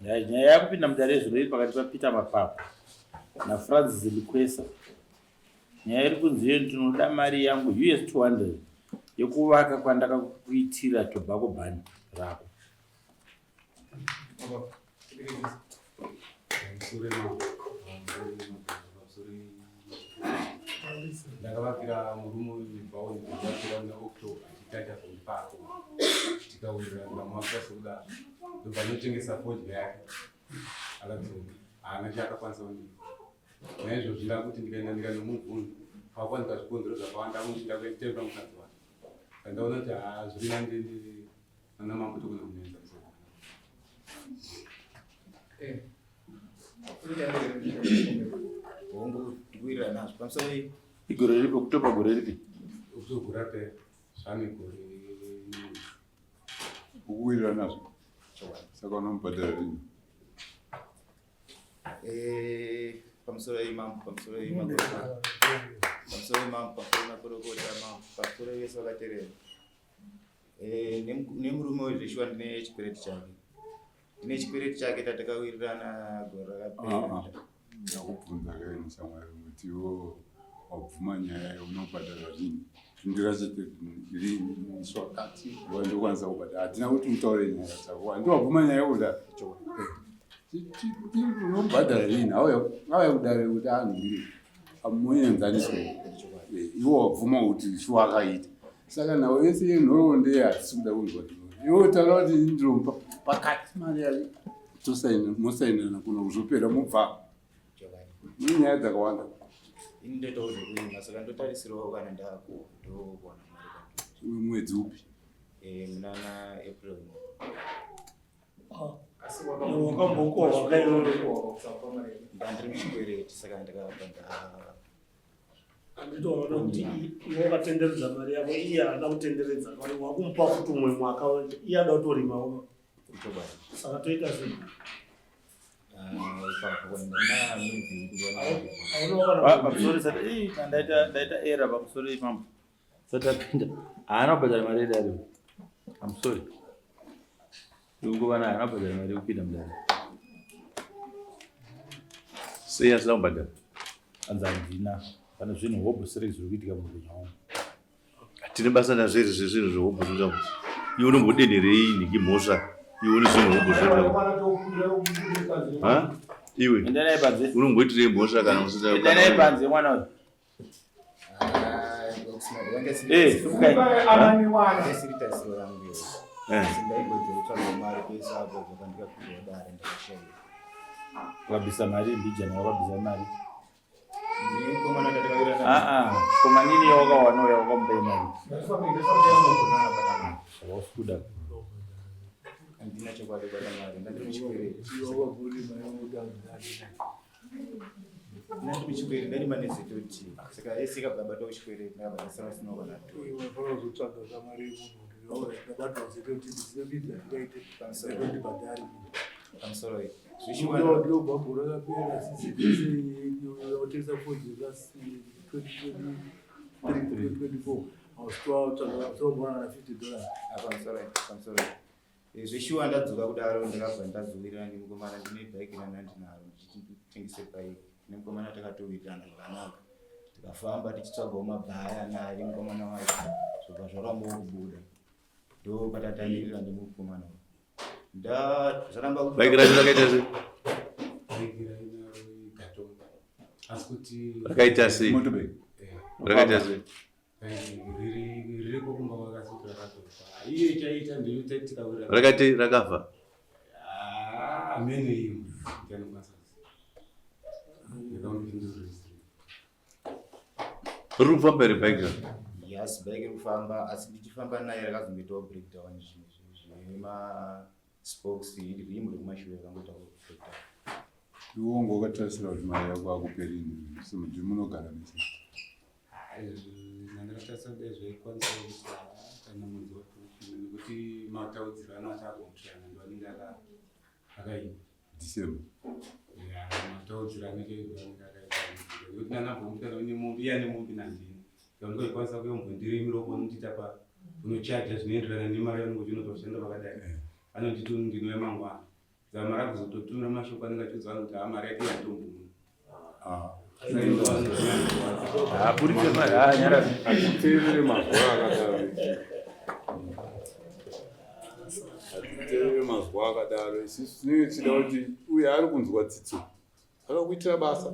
Nyaya yakupinda mudare yezviro iri pakati paPeter Mapako naFrancis Likwesa. Nyaya iri kunzi iyo ndinoda mari yangu US 200 yekuvaka kwandakakuitira tobacco ban rako. Ndakavakira murume uyu bhauni ndakavakira muna October achitaita zvondipako tikawirirana ndikamuakira sokudaro ndobva anotengesa fodya yake akadzoka haana chaakakwanisa kundipa naizvozvo ndakuti ndikaenda ndikanomubvunza pakwanika zvikonzero zvakawanda akuti ndakuitenda mukadzi wake kandaona kuti haa zviri nandi ana mambo togona kumuenzanisa Hongu, ndikuwirirana nazvo. Pamusoro iyi. Igore ripi? October gore ripi? October rapera zvane gore. Ukuwirirana nazvo. Saka unomubhadhara rini? Pamusoro iyi mambo, pamusoro iyi makorokota. Pamusoro iyi mambo, pamusoro iyi makorokota mambo, pamusoro iyi vese vakaterera. Nemurume uyu zveshuwa ndine chikwereti chake. Ndine chikwereti chake tatakawirirana gore rakapera. Ah, ah. Ndakubvunza kaini shamwari kuti iwo wabvuma nyaya unobhadhara rini? Pindura chete rini musi wakati wandokwanisa kubhadhara. Hatina kuti utaure nyaya dzako. Handiwabvuma nyaya yekudhara. Unobhadhara rini? Auya kudare kuti anhingire muenzaniswe. Iwo wabvuma kuti shuwa akaita. Saka nhau yese yenhoroondo iyi hatisi kuda kunzwa. Iwe taura kuti ndinomupa pakati mari yacho. Tosaina, mosainana kuno kuzopera mobva. Mune nyaya dzakawanda. Ini ndoitawo zvekurima saka ndotarisirawo kana ndakuwa ndokuwana mari kana. Mwedzi upi? Munana April. Wakambokohwa kaiwewe. Ndandiri muchikwereti saka ndakabva nda Handitoona kuti iwe wakatenderedza mari yako, iye haana kutenderedza. Wakumupa futi umwe mwaka, iye ada kutorimawo. Saka toita sei? Pamusoro sati ndaita ndaita error pamusoro imambo. Sati apinda. Haana kubhadhara mari yedare. I'm sorry. Ndikungova naye haana kubhadhara mari yekupinda mudare. Sei asina kubhadhara? Anzi handina. Pane zvinhu hobho sere zviri kuitika muupenyu hwangu. Tine basa nazvo here zvezvinhu zvehobho zvinoita kuti iwe unombodenherei nhingi mhosva iwe une zvinhu hobho zvinoita ha iwe Enda naye panze. unomboitirei mhosva kana usina Enda naye panze mwana uyu. Simukai. Isiri yangu iyo. Ndaimboedza kutsvaga mari pese apo zvakandikapihwa dare ndakashaiwa. Wakabvisa mari mbijana wakabvisa mari. Mukomana tatakawirirana. Ah ah. Komanini yawakawana uya wakamupa mari. Wausi kuda. Handina chokwadi kubata mari. Ndandiri muchikwereti. Ndandiri muchikwereti ndarima nezetoti. Saka yese ikabva yabata kuchikwereti ndakabva ndasara sina kana to. Unozotsvaga kamari yemunhu ndabatwa zetoti ndisina kuita ndingaite ndibhadhari. Pamusoro iyi. Ndinobva gore rakapera watengesa fodya last 2023 2024 ausitowatsvaga na $50. Pamusoro iyi. Pamusoro iyi. Zveshuwa ndadzoka kudaro ndakabva ndazowirirana nemukomana ndine bhaiki randinaro ndichiti nditengese bhaiki nemukomana takatowirirana zvakanaka tikafamba tichitsvagawo mabhaya naye mukomana wacho zvobva zvarambawo kubuda ndo patatamirira nemukomana uyu. Nda zvaramba kubuda- Bhaiki racho rakaita sei? Bhaiki rainaro igatonga asi kuti Rakaita sei? Motorbike. Rakaita sei? Bhaiki ririko kumba kwakasi kuti rakatofa iye chaita ndeyotaitikawira Rakaita rakafa. Amene iyo ndianokwanisa ndikaundipindurira. Riri kufamba here bhaiki rako? Yes, bhaiki riri kufamba asi ndichifamba naye rakazongoitawo breakdown zvimwe zvema spokes rim rekumashure rakangoitawo breakdown. Iwe wanga wakatarisira kuti mari yako akupe rini? Simuti munogara mese. Ndakatarisa kudai zvaikwanisa kuti kana mwedzi watopinda nekuti mataudziro ano achagomutirana ndo anenge akaita. December. Ya, mataudziro anenge anenge akaita nekuti nanabvomutana une mombe iye ane mombe nandini yaunenge kuyombondirimira ukonondita pa unochaja zvinoenderana nemari yaunenge uchinotoshanda pakadai anonditi ndinouya mangwana. Dzamara kuzototura mashoko anenge achiudza vanhu kuti haa mari yake yatombuna. Aburitse mari haa nyara. Hatiteerere mazwa akadaro. Hatiteerere mazwa akadaro. Isusu tinenge tichida kuti uye ari kunzwa tsitsi. Akakuitira basa.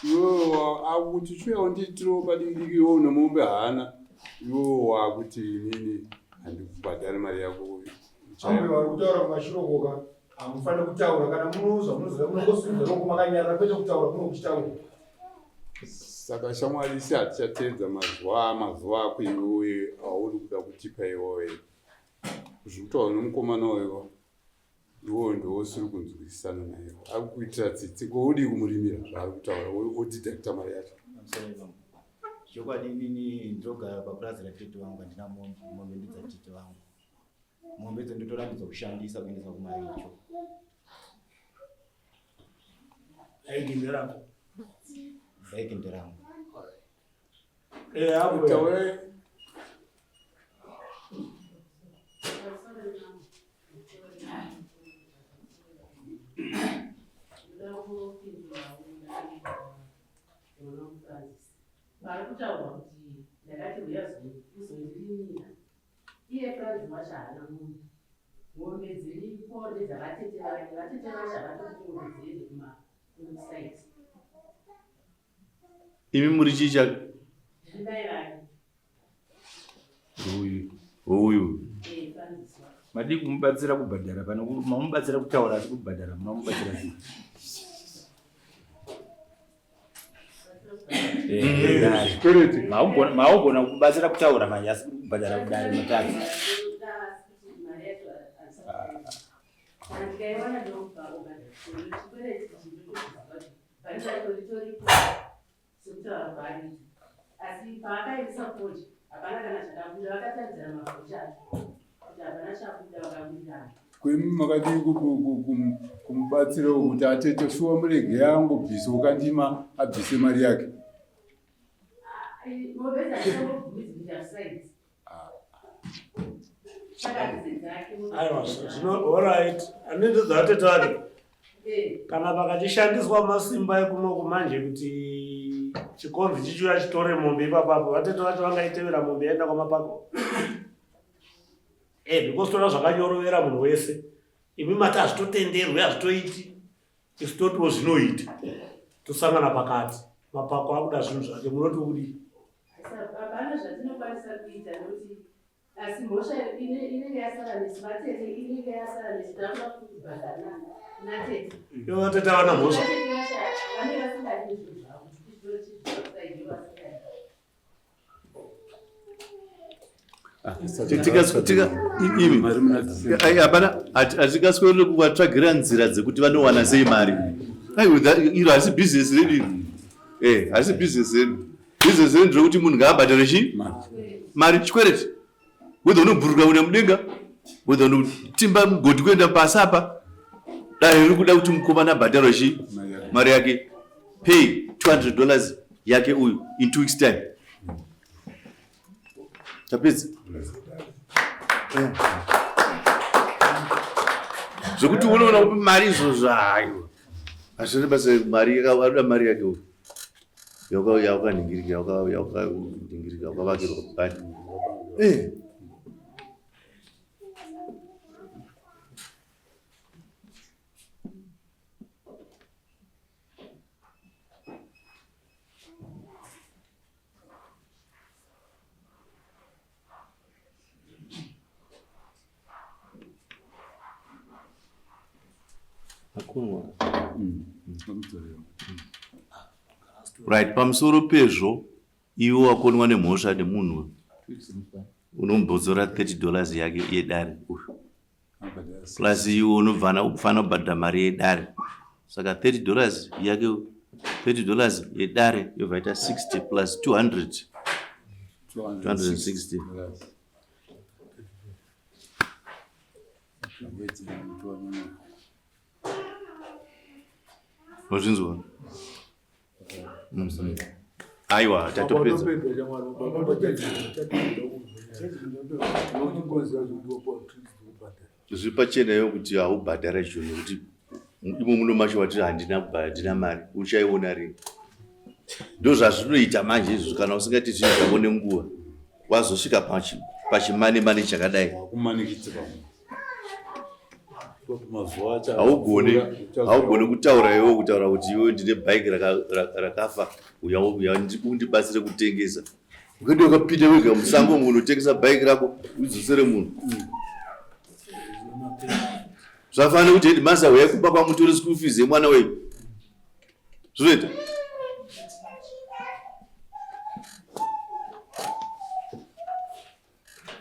Iwewe akuti chiuya undiitirewo padiki diki iwe une mombe haana. Iwewe wakuti inini handikubhadhari mari yako. Ambuya vari kutaura kumashirokoka hamufaniri kutaura kana munozwa munoziva munongosimudza ruoko makanyarara kwete kutaura kuno kuchitaura. Saka shamwari isi hatichateedza mazuva mazuva ako iwewe auri kuda kutipa iwewe. Zviri kutaurwa nemukomana uyo iwewe ndiwe usiri kunzwisisana naye. Ari kukuitira tsitsi ko udii kumurimira zvaari kutaura wodidacta mari yacho. Chokwadi inini ndinogara papurazi ratete vangu handina mombe, mombe ndedzatete vangu. Mombe idzo ndotorambidzwa kushandisa kuendesa kumaricho. Bhaiki nderako. Bhaiki nderangu. Eh, apo. Taure Pari kutaurwa kuti ndakati uya uzondirimira Iye Franz wacho haana munhu. Mombe dziripo ndedzavatete vake. Vatete vacho havatodi mombe dziende kuma kunokusite. Imi muri chii chake? Ndiri mai vake. Uyu. Uyu. Eh, Francis wacho. Madii kumubatsira kubhadhara pano mamubatsira kutaura asi kubhadhara mamubatsira sei? Zvikwereti. Maugona kubatsira kutaura manje asi kubhadhara kudare matadza. Asi paakaendesa fodya hapana kana chakabuda vakataridzana mabhocha acho kuti hapana chabuda vakawirirana. Kwemi makadii kumubatsirawo kuti atete shuwa murege yangu bvise ukandima abvise mari yake. Aiwa zvino alright anenge dzaatete vake kana pakachishandiswa masimba ekunoku manje kuti chikonzi chichiuya chitore mombe ipapapo vatete vacho vangaitevera mombe yaenda kwamapako Eh, because toda zvakanyorovera munhu wese. Imi mati hazvitotenderwi, hazvitoiti. Isu totiwo zvinoita. Tosangana pakati. Mapako akuda zvinhu zvake. Munoti kudii? Hapana zvatinokwanisa kuita nokuti asi mhosva inenge yasara nesu vatete inenge yasara nesu takuda kubhadhara natete. Ivo vatete havana mhosva. Vatete vacho vanenge vasingadi zvinhu zvavo. Kuti vasingadi. Hapana, hatingaswerere kuvatsvagira nzira dzekuti vanowana sei mari. Iro hasi bhizinesi redu iri. Eh, hasi bhizinesi redu. Bhizinesi redu nderekuti munhu ngaabhadhare chii? Mari, chikwereti. Whether unobhururuka kuenda mudenga, whether unotimba mugodhi kuenda pasi apa, dare riri kuda kuti mukomana abhadharwe chii? Mari yake. Pay 200 dollars yake uyu in 2 weeks time. Tapedza. Zvekuti unoona kuti mari izvozvo hayo. Hazvina basa mari yakaada mari yake uyu. Yawakaningirika yawakaningirika wakavakirwa bani. Eh. Right, pamusoro pezvo iwe wakonwa nemhosva nemunhu unombodzora 30 dollars yake yedare uyu plus iwe unobvana kufanira kubhadhara mari yedare saka 30 dollars yake 30 dollars yedare yobva ita 60 plus 200 260 Wazvinzwa? Aiwa, tatopedza. Zviri pachena iwe kuti haubhadhara icho nekuti imo muno macho wati handina handina mari uchaiona rini. Ndozvazvinoita manje izvo kana usingaiti zvinhu zvako nenguva wazosvika pachimane mane chakadai. Wakumanikidzirwa. Haugoni haugoni kutaura iwe kutaura kuti iwe ndine bike rakafa uya uya undibatsire kutengesa. Ukaenda ukapinda wega musango umu unotengesa bike rako udzosere munhu. Zvafanira kuti headmaster huyai kumba kwamutore school fees yemwana wenyu. Zvinoita.